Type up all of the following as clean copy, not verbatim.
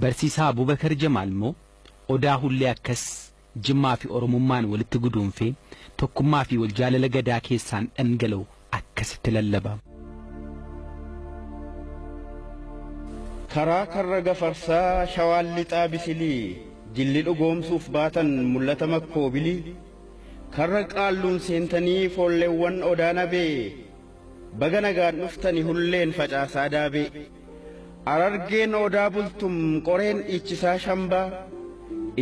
Barsiisaa Abubakar Jamaal immoo Odaa Hullee akkas Jimmaa fi Oromummaan walitti guduunfee tokkummaa fi wal jaalala Gadaa keessaan dhangala'u akkasitti lallaba. Karaa Karra Gafarsaa Shawaan Lixaa Bisilii jilli dhugoomsuuf baatan mul'ata makkoobilii karra qaalluun seentanii foolleewwan Odaa Nabee baga nagaan dhuftani hulleen facaasaa daabee Arargeen Odaa Bultum qoreen dhiichisaa shambaa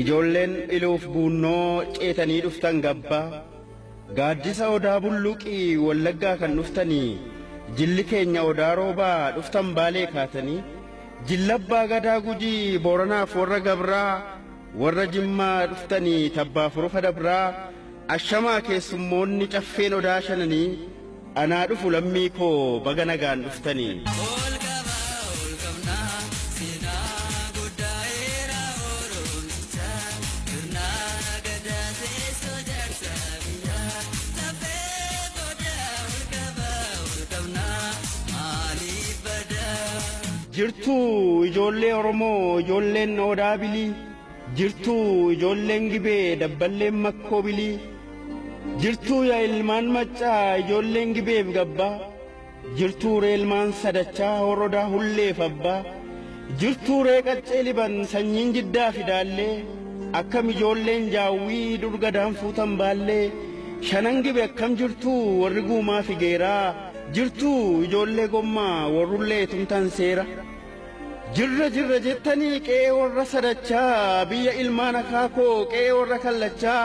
ijoolleen iluuf buunnoo ceetanii dhuftan gabbaa gaaddisa Odaa Bulluqii Wallaggaa kan dhuftanii jilli keenya Odaa Roobaa dhuftan Baalee kaatanii jillabbaa Gadaa Gujii Booranaaf warra Gabraa warra Jimmaa dhuftanii tabbaaf rufa dabraa ashamaa keessummoonni caffeen Odaa shananii anaa dhufu lammii koo baga nagaan dhuftanii. Jirtuu ijoollee Oromoo ijoolleen Odaa Bilii jirtuu ijoolleen Gibee dabballeen Makkoo Bilii jirtuu yaa ilmaan Maccaa ijoolleen Gibeef Gabbaa jirtuu ree ilmaan Sadachaa Horodaa Hulleef Abbaa jirtuu ree qaccee liban sanyiin Jiddaa fidaallee akkam ijoolleen Jaawwii dur gadaan fuutan baallee shanan Gibe akkam jirtuu warri Guumaa Figeeraa jirtuu ijoollee Gommaa warrullee tumtan seera. Jirra jirra jettanii qe'ee warra Sadachaa biyya ilmaan akaakoo qe'ee warra Kallachaa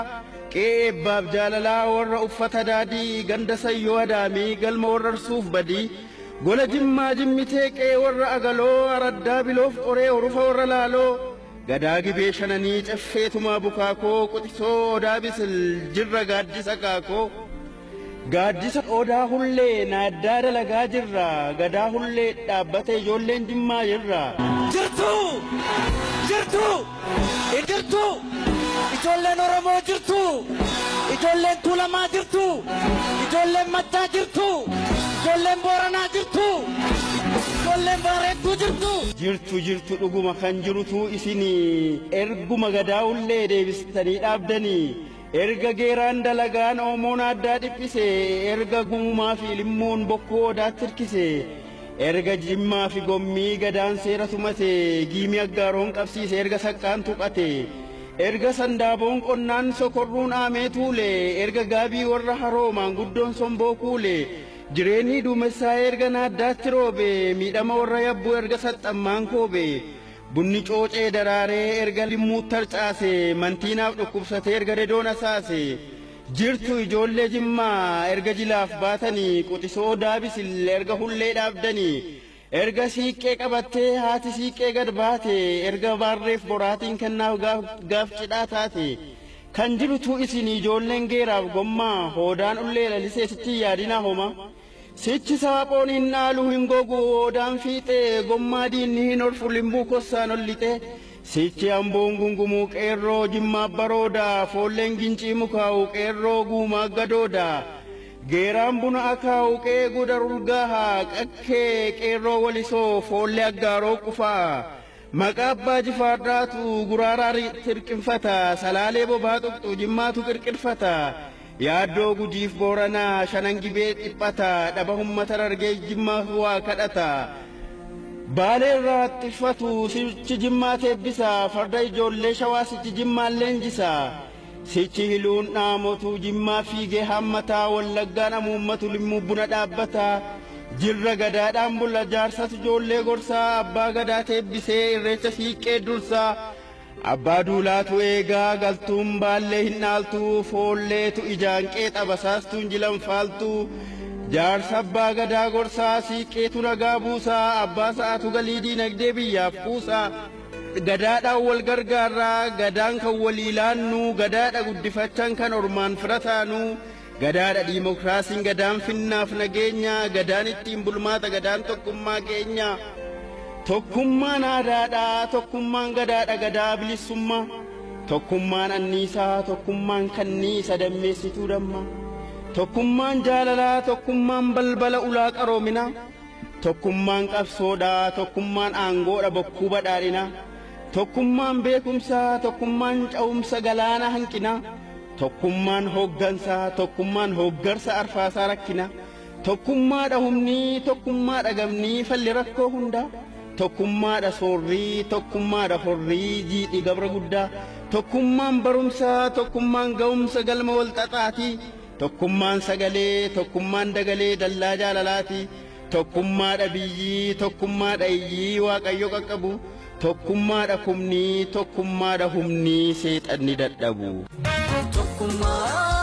qe'ee eebbaaf jaalalaa warra uffata daadii ganda Sayyoo Adaamii galma warra Arsuuf badii gola Jimmaa Jimmitee qe'ee warra Agaloo araddaa Biloof qoree horufa warra Laaloo Gadaa Gibee shananii caffeetumaa bukaakoo quxisoo Odaa Bisil jirra gaaddisa kaakoo gaaddisa Odaa Hullee naaddaa dalagaa jirra Gadaa Hullee dhaabbate ijoolleen Jimmaa jirra. Jirtuu! Jirtuu! Jirtuu! Ijoolleen Oromoo jirtuu! Ijoolleen Tuulamaa jirtuu! Ijoolleen Maccaa jirtuu! Ijoolleen Booranaa jirtuu! Ijoolleen Baarentuu jirtuu! Jirtu jirtu dhuguma kan jirutu isinii erguma Gadaa Hullee deebistanii dhaabdanii erga geeraan dalagaan Oomoon addaa dhiphise erga Guumaa fi Limmuun bokkuu Odaatti hirkise erga Jimmaa fi Gommii Gadaan seera tumate giimii aggaaroon qabsiise erga saqqaan tuqate erga sandaaboon qonnaan sokorruun aamee tuule erga gaabii warra haroo maanguddoon somboo kuule jireenyi duumessaa erga naaddaatti roobe miidhama warra yabbuu erga saxxammaan koobe bunni coocee daraaree erga limmuu tarcaase mantiinaaf dhukkubsatee erga dedoon asaase jirtu ijoollee Jimmaa erga jilaaf baatanii quxisoo Daabisil erga hullee dhaabdanii erga siiqqee qabattee haati siiqqee gad baate erga baarreef boraatiin kennaaf gaaf cidhaa taate kan jirutu isin ijoolleen geeraaf gommaa hoodaan ullee lalisee sichi yaadinaa homa sichi saaphoon hin dhaalu hin gogu oodaan fiixee gommaa diinni hin orfu limbuu kossaan ol lixee sichi amboon gungumuu qeerroo Jimmaa barooda foolleen gincii mukaa'u qeerroo guumaa gadooda geeraan buna akaa'u qe'ee gudar urgaaha qakkee qeerroo walisoo foollee aggaaroo qufaa maqaa abbaa jifaarraatu guraaraa tirqinfata salaalee bobaa tuqxu Jimmaatu qirqirfata yaaddoo Gujiif Booranaa shanan Gibee dhiphata dhaba ummata Harargee Jimmaa waa kadhata Baalee irraa haxxiffatu sichi Jimmaa teebbisa farda ijoollee Shawaa sichi Jimmaan leenjisa sichi hiluun dhaamotu Jimmaa fiigee haammataa Wallaggaan amuummatu limmuu buna dhaabbata jirra gadaadhaan bulla jaarsatu ijoollee gorsaa abbaa gadaa teebbisee irreecha siiqqee dursaa abbaa duulaatu eegaa galtuun baallee hin dhaaltu foolleetu ijaan qeexa basaastuun jilan faaltu jaarsa abbaa gadaa gorsaa siiqqeetu nagaa buusaa abbaa sa'aatu galii diinagdee biyyaaf kuusaa gadaadhaan wal gargaarraa gadaan kan walii laannu gadaadha guddifachaan kan ormaan fira taanu gadaadha diimokiraasiin gadaan finnaaf nageenya gadaan ittiin bulmaata gadaan tokkummaa keenya tokkummaan aadaadha tokkummaan gadaadha gadaa bilisummaa tokkummaan anniisaa tokkummaan kanniisa dammeessituu damma tokkummaan jaalalaa tokkummaan balbala ulaa qaroominaa tokkummaan qabsoodhaa tokkummaan aangoodha bokkuu badhaadhinaa Tokkummaan beekumsaa, tokkummaan ca'umsa galaana hanqinaa. Tokkummaan hooggansaa, tokkummaan hooggarsa arfaasaa rakkinaa. Tokkummaadha humnii, tokkummaadha gamnii falli rakkoo hundaa. Tokkummaadha soorrii, tokkummaadha horrii jiidhi gabra guddaa. Tokkummaan barumsaa, tokkummaan ga'umsa galma wal xaxaatii. Tokkummaan sagalee, tokkummaan dagalee dallaa jaalalaati. Tokkummaadha biyyii, tokkummaadha iyyii waaqayyo qaqqabu. Tokkummaadha kumnii, tokkummaadha humnii seexanni dadhabu. Tokkummaa.